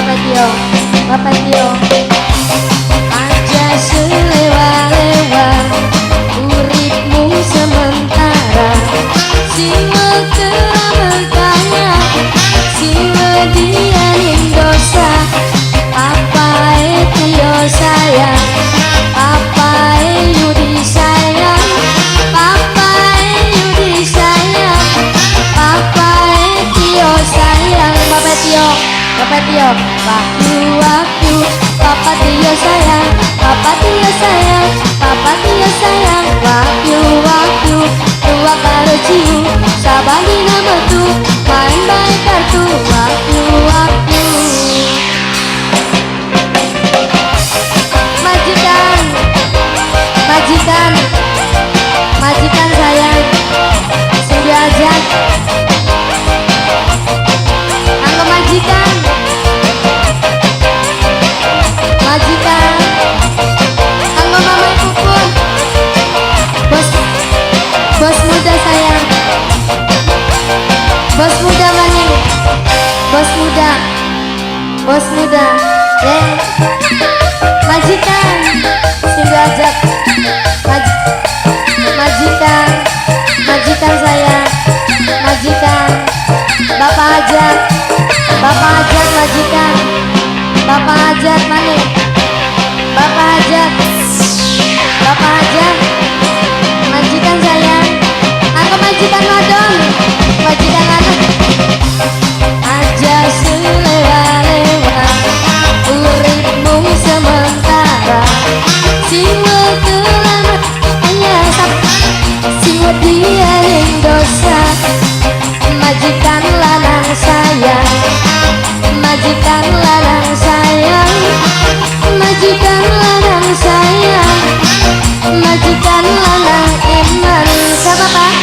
Bapak Tio, Bapak Tio. Aja selewa-lewa, uripmu sementara. Siwa keramatanya, siwa dianin dosa. Papa Tio sayang, Papa Yudi sayang, Papa Yudi sayang, Papa Tio sayang. Bapak Tio, Bapak Tio, waktu waktu, Papa Tio sayang, Papa Tio sayang, Papa Tio sayang. Waktu waktu, dua kali ciu, sabandina metu, main baik kartu. Waktu waktu. Majikan, majikan, majikan sayang, sing diajak, anggo majikan, majikan, anggo mama pupun, bos, bos muda sayang, bos muda maning, bos muda, bos muda, majikan, sing diajak, majikan, majikan sayang, majikan, bapak hajat, bapak hajat majikan, bapak hajat maning, bapak hajat, bapak hajat, majikan sayang, aku majikan wadon, majikan lanang. Aja selewa-lewa, uripmu sementara. Siwa kelamatnya, siwa dia yang dosa. Majikan lanang sayang, majikan lanang sayang, majikan lanang sayang, majikan lanang eman. Siapa pak?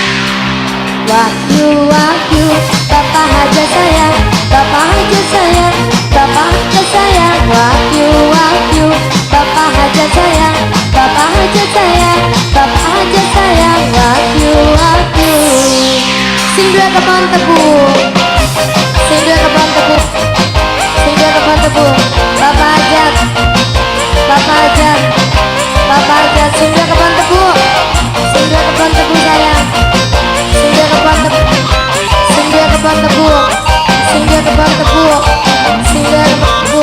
Wahyu wahyu, bapak hajat sayang, bapak hajat sayang, bapak hajat sayang. Wahyu wahyu, bapak hajat sayang, bapak hajat sayang, bapak hajat sayang. Wahyu wahyu. Sing dua kebon tebu, sing dua kebon tebu, sing dua kebon tebu. Bapak hajat, bapak hajat, bapak hajat. Sing dua kebon tebu, sing dua kebon tebu sayang, sing dua kebon tebu, sing dua kebon tebu, sing dua kebon tebu, sing dua kebon tebu.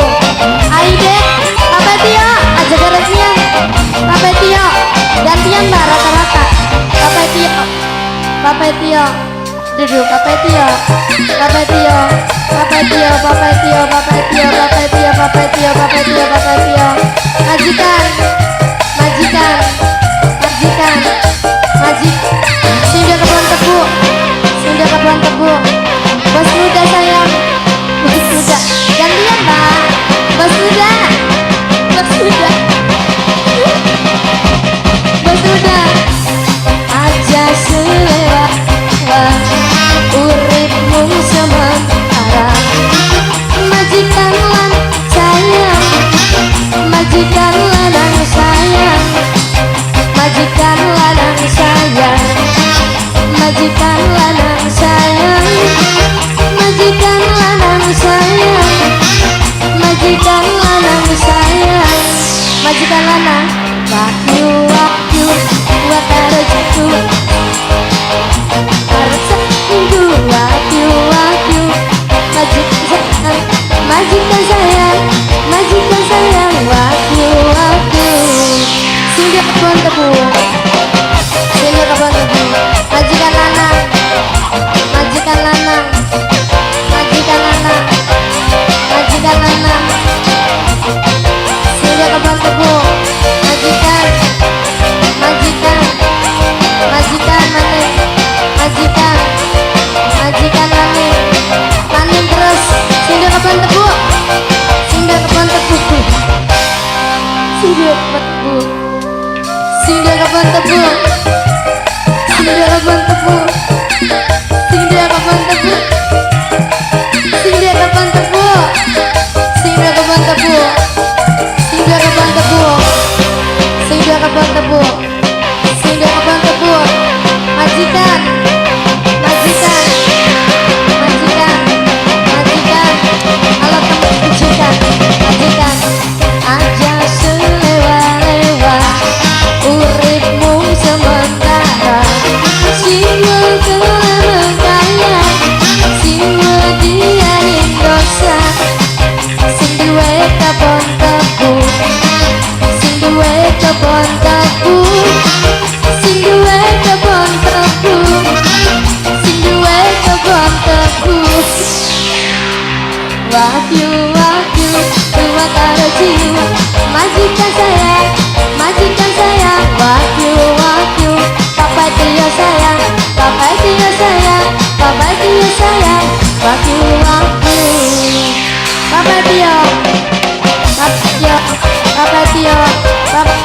Ayo dek, Bapak Tio, aja garetnya. Bapak Tio, gantian mbak rata-rata. Bapak Tio, Bapak Tio, duduk. Bapak Tio, Bapak Tio, Bapak Tio, Bapak Tio, Bapak Tio, Bapak Tio, Bapak Tio, Bapak Tio, Bapak Tio. Majikan, majikan, majikan, majik. Sing dua kebon tebu, sing dua kebon tebu. Bos muda sayang, bos muda, gantian mbak. Bos muda, bos muda, bos muda. Aja selewa, uripmu sementara. Majikan lan sayang, majikan lanang sayang, majikan lanang sayang, majikan lanang sayang, majikan lanang sayang, majikan lanang sayang, majikan lanang. Wahyu wahyu, wakaro jitu, arep wahyu wahyu, majikan sayang, majikan sayang, majikan sayang. Wahyu wahyu. Sing dia kebon tebu, sing dia kebon tebu. Majikan lanang, majikan lanang, majikan lanang, majikan lanang. Sing dia kebon tebu, majikan, majikan, majikan maning, majikan, majikan maning, maning terus. Sing dia kebon tebu, sing dia kebon tebu, sing dia kebon tebu, sing dia kebon tebu, sing dia kebon tebu, sing dia kebon tebu, sing dia kebon tebu, sing dia kebon tebu, sing dia kebon tebu, sing dia kebon tebu, sing dia kebon tebu. Majikan, majikan, majikan, majikan. Bapak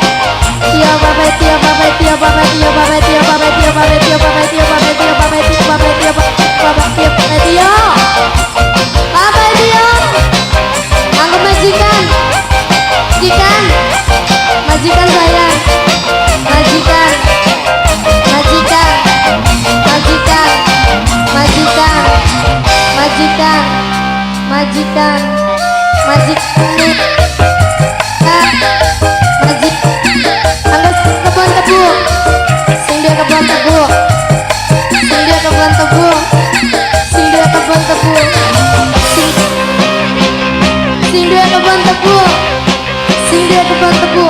Tio, Bapak Tio, Bapak Tio, Bapak Tio, Bapak Tio, Bapak Tio, Bapak Tio, Bapak Tio, Bapak Tio, Bapak Tio, Bapak Tio, Bapak Tio, Bapak Tio, Bapak Tio. Aku majikan, majikan, majikan sayang, majikan, majikan, majikan, majikan, majikan, majikan, majikan, majik, anggo kebon tebu, sing duwe kebon tebu, sing duwe kebon tebu, sing duwe kebon tebu, sing sing duwe kebon tebu, sing duwe kebon tebu.